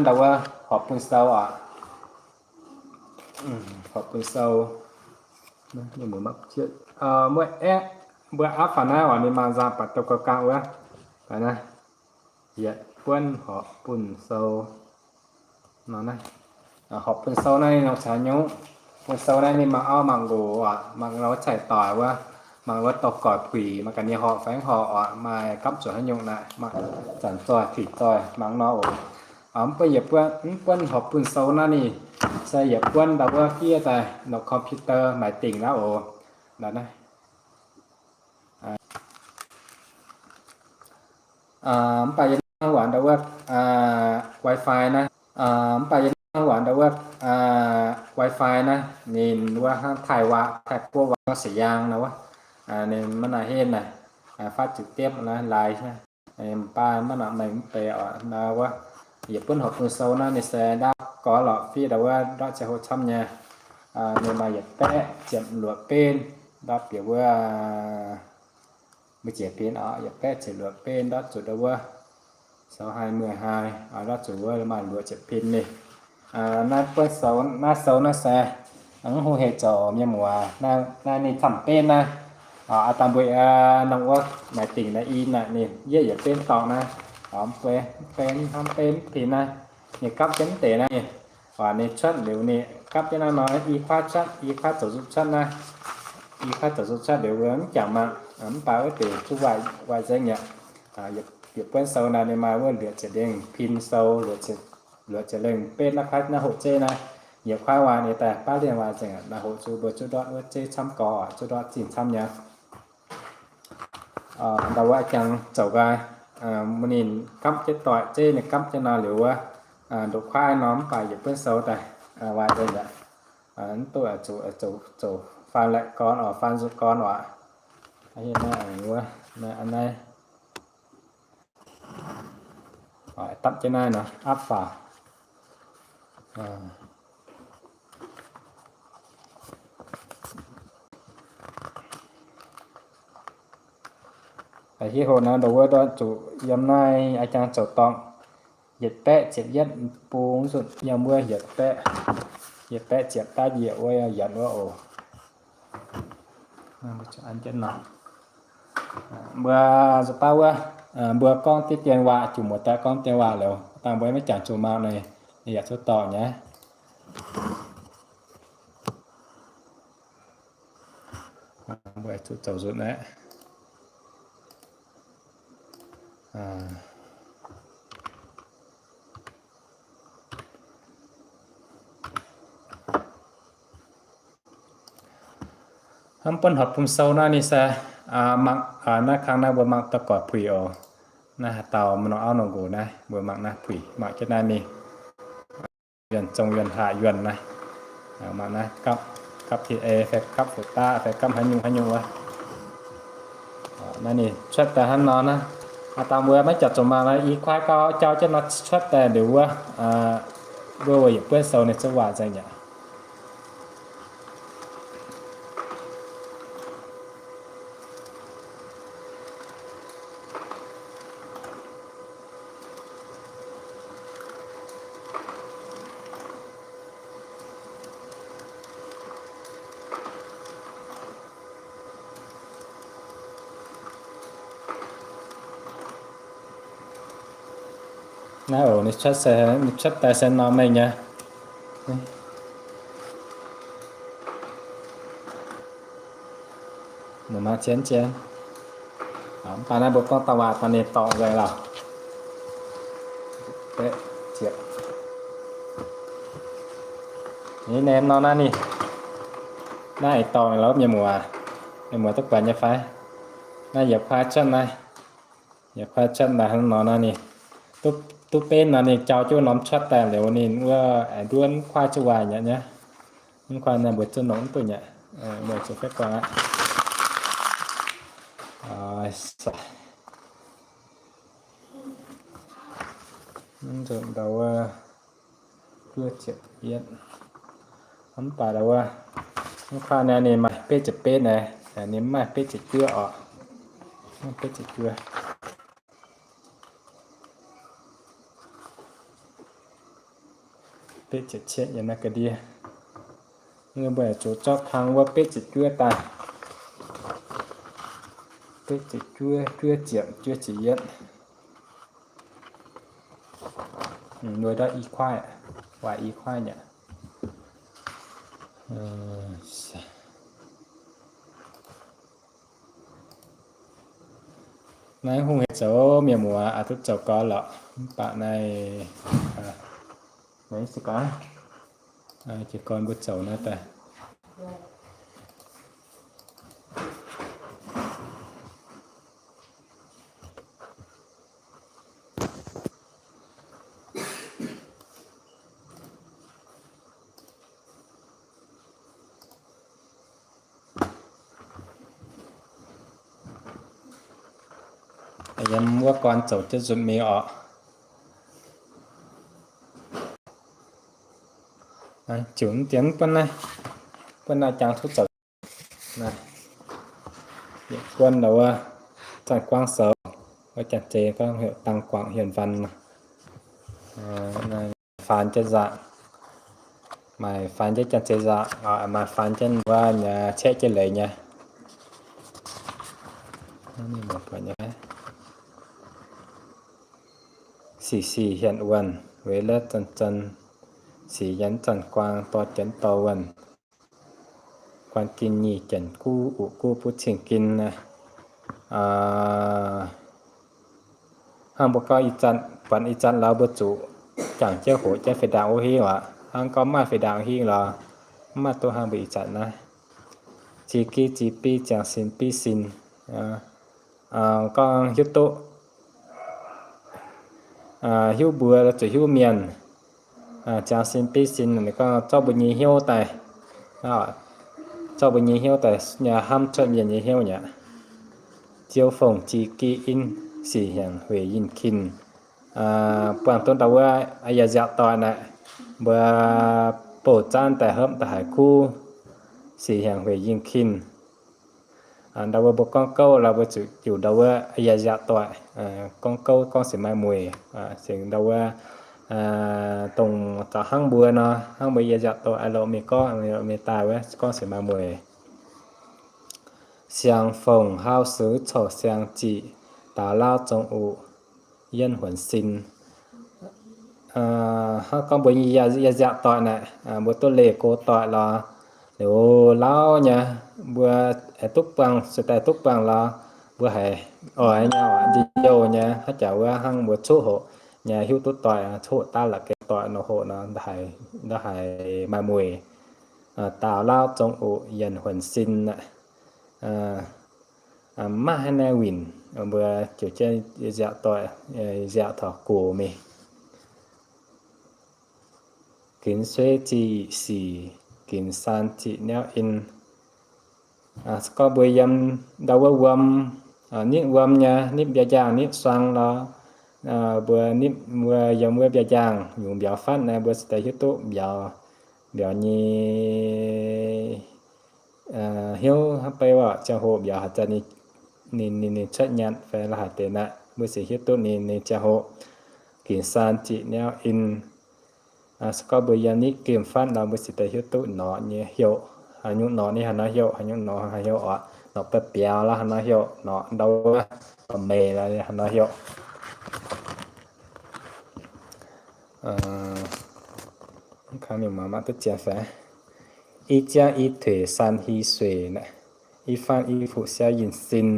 ndau wuov horpc bun sou oc. Horpc bun sou. Muoz-aeqv, mbuo aapv faaux naaiv oc, ninh maaih nzangc baac douh gauh ganh wuov. Yietc buonv horpc bun sou. Horpc bun sou naaiv ninh nongc caux nyungc. Bun sou naaiv ninh mangc auv mangc nqox oc, mangc wuov cai-doic wuov, mangc wuov dorh goic puix, mangc gaax ninh horpc fai mv horpc oc, maaih gapv zuqc haaix nyungc naaic, mangc zanc zoih, fih zoih, mangc nor oc. Mv buonv yietc buonv, mv buonv horpc bun sou naaiv ninh se yietc buonv ndau wuov fiev daaih nor computer maaiz dingc naaiv oc. Mv baac yie hnangv waac ndau wuov wifi naaiv, mv baac yie hnangv waac ndau wuov wifi naaiv, ninh wuov hnangv Taiv waac, Taiv guoqv waac, Siang naaiv wuov, ninh maiv nor henv naaiv, faatv ziepc diepv naaiv lai, mv baac maiv nor mengh mv bei oc. Naaiv wuov yietc buonv horpc bun sou naaiv ninh se ndaauv gorx lorqc, fiev ndau wuov ndortv ziangh hoc camv nyei. Ninh maaih yietc baeqv ziepc luoqc benv, ndortv bieqc wuov mbuo jiex pin oc, yietc baeqv ziepc luoqc benv ndortv zuqc ndau wuov sou hai muoz hai, ndortv zuqc wuov maaih luoqc ziepc pin ninh. Naaiv buonv sou, naaiv sou naaiv se mv hungh hec zoux mienh muoz. Naaiv ninh camv benv naaiv, aa dangh mbuo nongh wuov maaiz dingc naaiv i naaiv ninh yietv yietc benv dorngx naaiv, mv benv, mv benv hnamv benv pin naaiv, ninh gapv jienv mv deix naaiv ninh, waac ninh cuotv liuz ninh gapv jienv naaiv nor i kuaaiv cuotv, i kuaaiv zoux zuqc cuotv naaiv, i kuaaiv zoux zuqc cuotv liuz wuov mv jangc mangc, mv baac wuov deix zuqc waaic, waaic nzengc aqv. Yietc buonv sou naaiv ninh maaih wuov luoqc ziepc lengh pin sou, luoqc ziepc lengh benv naaiv kuaaiv naaiv hoqc zeiv naaiv. Yietc kuaaiv waac ninh daaih baav lienh waac nzengc, naaiv hoqc zuqc mbuo zuqc ndortv wuov zeiv camv gorx, zuqc ndortv zinh camv nyei. Ndau wuov jangx zoux gaax, ninh gapv jienv doic zeiv, ninh gapv jienv nor liuz wuov, ndoqc kuaaiv nor mv baac yietc buonv sou daaih waaic nzengc aqv. Mv duqv zuqc zoux faan laeqc gorn oc, faan nzuqc gorn oc. Wuov, naaiv, dapv jienv naaiv nor aapv faaux. Hiuv hoc naaiv ndau wuov ndortv zuqc yiem naaiv a'jang zoux dorngh, yietc baeqv ziepc yietv bung nzunc yiem wuov yietc baeqv, yietc baeqv ziepc daav njiec wuov yienc wuov oc. Mbuo zuqc baav wuov, mbuo gorngv diqv dien waac, juqc muoz-doic gorngv dien waac liuz, dangh mbuo maiv jangx zuqc mangc nor, ninh yaac zuqc dorngc nyei. Mbuo zuqc zoux nzunc aqv. Hnamv buonv horpc bun sou naaiv ninh se mangc naaiv kangv naaiv mbuo mangc daaih goic puix oc. Naaiv haaix dauh maaih norm auv norm nqox naaiv mbuo mangc naaiv puix, mangc jienv naaiv mingh. Yuonh zong yuonh hlaax yuonh naaiv, mangc naaiv gapv, gapv T A fai gapv fu'daav fai gapv haaix nyungc haaix nyungc wuov. Naaiv ninh cuotv daaih hnangv nor naaiv. Aa dangh mbuo maiv jangx zuqc mangc naaiv i kuaaiv gau jauv jienv nor cuotv daaih liuz wuov, mbuo weic yietc buonv sou ninh zuqc waac nzengc aqv. Naaiv oc, ninh cuotv se, ninh cuotv daaih se norm mengh nyei. Mangc zien zien. Mv baac naaiv mbuo gorngv dangh waac daaih ninh dorngc nzengc lorqc. Ninh nem nor naaiv ninh, naaiv aengx dorngc lorqc mienh muoz. Mienh muoz duqv buatc nyei fai? Naaiv yietc kuaaiv cuotv naaiv, yietc kuaaiv cuotv naaiv hnangv nor naaiv ninh duqv benv nor ninh jauv jienv norm cuotv daaih liuz ninh wuov aengx nduov kuaaiv zuqc waaic nyei. Mv kuaaiv naaiv mbuo zuqc nongc mv duqv nyei. Mbuo zuqc fai guangc aqv. Mv nzunc ndau wuov, duov ziepc yietv. Mv baac ndau wuov, mv kuaaiv naaiv ninh maaih betv ziepc betv naaiv, ninh mv maaih betv ziepc juov oc. Mv maaih betv ziepc juov. Betv ziepc cietv yiem naaiv ga'ndiev. Mbuo zuqc zorqv kang wuov betv ziepc juov daaih. Betv ziepc juov, juov ziepc, juov ziepc yietv. Nuoi ndortv i kuaaiv, waaic i kuaaiv nyei. Naaiv hungh hec zoux, mienh muoz aqc duqv zoux gau lorqc. Mv baac naaiv, naaiv se gaax, jiez gorn mbuo zoux naaiv daaih. Yiem wuov gorn zoux jienv nzunc mingh orqc. Ziux mv dienx buonv naaiv, buonv naaiv jangx cuotv zoux. Yietc buonv ndau wuov Zanc Guangv Soux, wuov janx-zei gorngv heuc Dang Guangc Hienx Wanc. Faan jienv nzaangc, maaih faan jienv janx-zei nzaangc, maaih faan jienv wuov nyei, caeqv jienv leiz nyei. Sic sic hienx wuonh, weic letv zanc-zanc, sic yienx zanc guang, dorh jienv dorh wuonh. Guan gin nyic jienc guv, uqc guv buv cing gin. Hnangv mbuo gorngv ih zanc, buatc ih zanc lorz mbuo zuqc jangx jienv hoqc jienv fih ndaangc wuov hingv aqv. Hnangv gorngv maaih fih ndaangc wuov hingv lorz, mv maaih duqv hnangv mbuo ih zanc naaiv. Ziex gi ziex biei, ziangx sin biei sin. Gorngv hiuv duqv, hiuv mbuo zuqc hiuv mienh, ziangx sin biei sin, ninh gorngv zorqv mbuo nyei hnyouv daaih, zorqv mbuo nyei hnyouv daaih hnamv cuotv mienh nyei hnyouv mi'aqv. Ziou fongc ziex gi in, sic hnyangx hueic yinh kin. Buangh duqv ndau wuov yaac nziaauc doic naaic, mbuo bouh zaanv daaih hopv daaih haiz kuv, sic hnyangx hueic yinh kin. Ndau wuov mbuo gorngv gouv lorz mbuo zuqc ziux ndau wuov yaac nziaauc doic. Gorngv gouv gorngv se maaih mueic, se ndau wuov dongh zaux hnangv mbuo nor, hnangv mbuo yaac nziaauc doic, aa, loz-mienh gorngv, loz-mienh daaih wuov gorngv se maaih mueic. Siang fongc hau sux corc siang ziqc, daaux lauv zong uqc yienh huonx sin. Hnangv gorngv mbuo yaac nziaauc doic naaic, mbuo duqv leih go doic lorz, liuz lauv nyei, mbuo duqv buangh, sueih daaih duqv buangh lorz, mbuo haiz oix nyei, njien-youh nyei, haaix jaax wuov hnangv mbuo coqv hoqc nyei, hiuv duqv doic, coqv hoqc daav la'gaeng doic nor hoqc nor, ndau haiz maaih mueic. Daaux lauv zong uqc yienh huonx sin aqv. Maiv maaih haaix naaiv winh, mbuo ziouc jienv nziaauc doic, nziaauc taux gox mingh. Ginx sueiv ziqc sic, ginx saan ziqc niauv in. Se gorngv mbuo yiem ndau wuov wuom, nitv wuom nyei, nitv mbiauz njaangh, nitv suang lorz, mbuo nitv, mbuo yiem wuov mbiauz njaangh nyungc mbiauz fatv naaiv, mbuo se daaih hiuv duqv mbiauz, mbiauz nyei hnyouv hnangv beiv wuov ziangh hoc mbiauz haaix zanc ninh, ninh, ninh cuotv nyatc fai la'haaix deix naaic, mbuo se hiuv duqv ninh, ninh ziangh hoc. Ginx saan ziqc niauv in. Se gorngv mbuo yiem nitv gemh fatv nor, mbuo se daaih hiuv duqv norqc nyei heuc, haaix nyungc norqc ninh haaix nor heuc, haaix nyungc norqc haaix heuc oc, norqc biaux biaux lorz haaix nor heuc, norqc ndau wuov meix lorz haaix nor heuc. I ziangh i tuix san hi sueic, i faanv i fuqv siau yinh sin.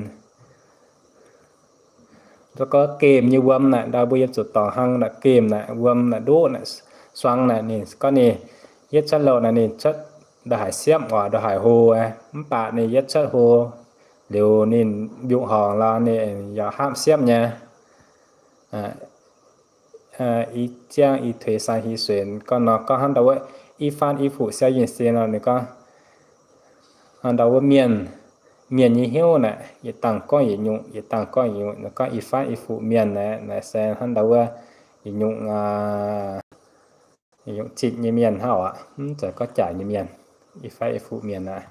Gorngv gemh nyei wuom naaic, ndau mbuo yiem zuqc dorngx hnangv naaic, gemh naaic, wuom naaic, ndoqv naaic, suang naaic, ninh gorngv ninh yietv cuotv louh naaic, ninh cuotv ndongc haaix siepv oc, ndongc haaix hlo, mv baac ninh yietv cuotv hlo liuz ninh mbiungc horngc lorz ninh yaac hapv siepv nyei. I ziangh i tuix san hi sueic gorngv nor, gorngv hnangv ndau wuov i faanv i fuqv siau yinh sin nor, ninh gorngv ndau wuov mienh, mienh nyei hnyouv naaic, yietc dangh gorngv yietc nyungc, yietc dangh gorngv yietc nyungc, gorngv i faanv i fuqv mienh naaic, naaic se hnangv ndau wuov yietc nyungc, yietc nyungc zitc nyei mienh hnangv oc, mv zeiz gorngv jaaix nyei mienh, i faanv i fuqv mienh naaic.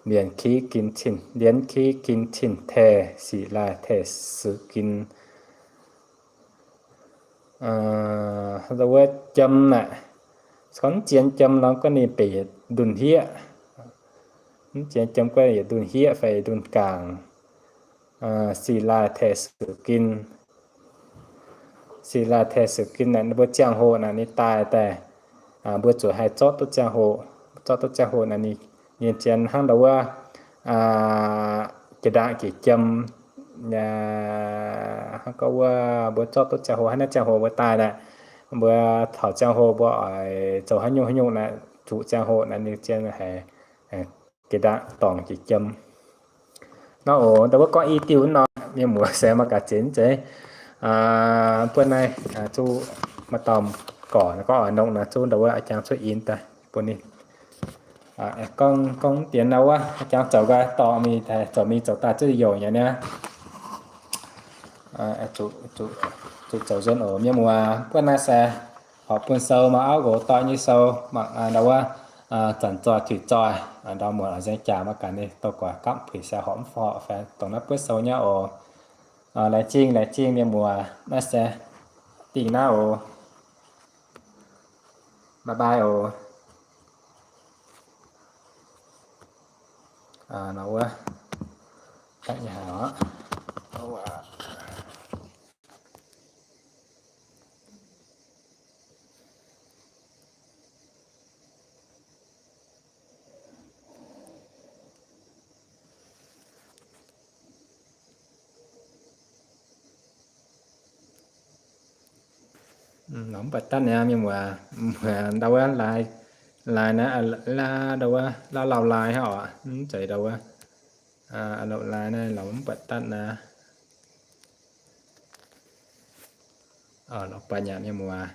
Lienz ki gin cin, lienz ki gin cin taeh, sic laaih taeh sux gin. Ndau wuov jiem naaic, gorngv mv zien jiem nor guov ninh beic yietc ndunh hieqv. Mv zien jiem guov yietc ndunh hieqv fai ndunh gaangc. Sic laaih taeh suc gin. Sic laaih taeh suc gin naaic mbuo ziangh hoc naaic ninh daaih daaih, mbuo zuqc haih zorqv duqv ziangh hoc. Zorqv duqv ziangh hoc naaic ninh, ninh zien hnangv ndau wuov, jiex ndaangc jiex jiem. Hnangv gorngv wuov mbuo zorqv duqv ziangh hoc, haaix naaiv ziangh hoc mbuo daaih naaic, mbuo taux ziangh hoc mbuo oix zoux haaix nyungc haaix nyungc naaic, zuqc ziangh hoc naaic ninh zien haiz jiex ndaangc dorngc jiex jiem. Nor oc, ndau wuov gorngv i diuh nor, mienh muoz se maiv gaax zinx zeiz. Buo naaiv zuqc maaih dauh gorc gorngv oix nongh nor, zuqc ndau wuov jangx cuotv in daaih bun ninh. Gorngv, gorngv dien ndau wuov jangx zoux nqoi dorngc mingh, zoux mingh zoux daaih zuqc youc nyei niaa. Zuqc zoux nzuonx oc mienh muoz. Buo naaiv se horpc bun sou maaih auv nqox doic nyei sou, mangc ndau wuov zanc zoih tuix zoih, ndau muoz oix nzengc jaax maiv gaax ninh douz-guaix gapv puix se horpc mv horpc fai dongh naaiv buov sou nyei oc. Laengz zingh, laengz zingh mienh muoz, naaiv se dingh naaiv oc. Bye bye oc. Nor wuov, daaih nyei haaix oc. Lorz mv buatc daaih naaiv mienh muoz, ndau wuov lai, lai naaiv, ndau wuov lauh lauh lai hnangv oc. Mv zeiz ndau wuov, lauh lai naaiv lorz mv buatc daaih naaiv. Lorz buatc nyei mienh muoz.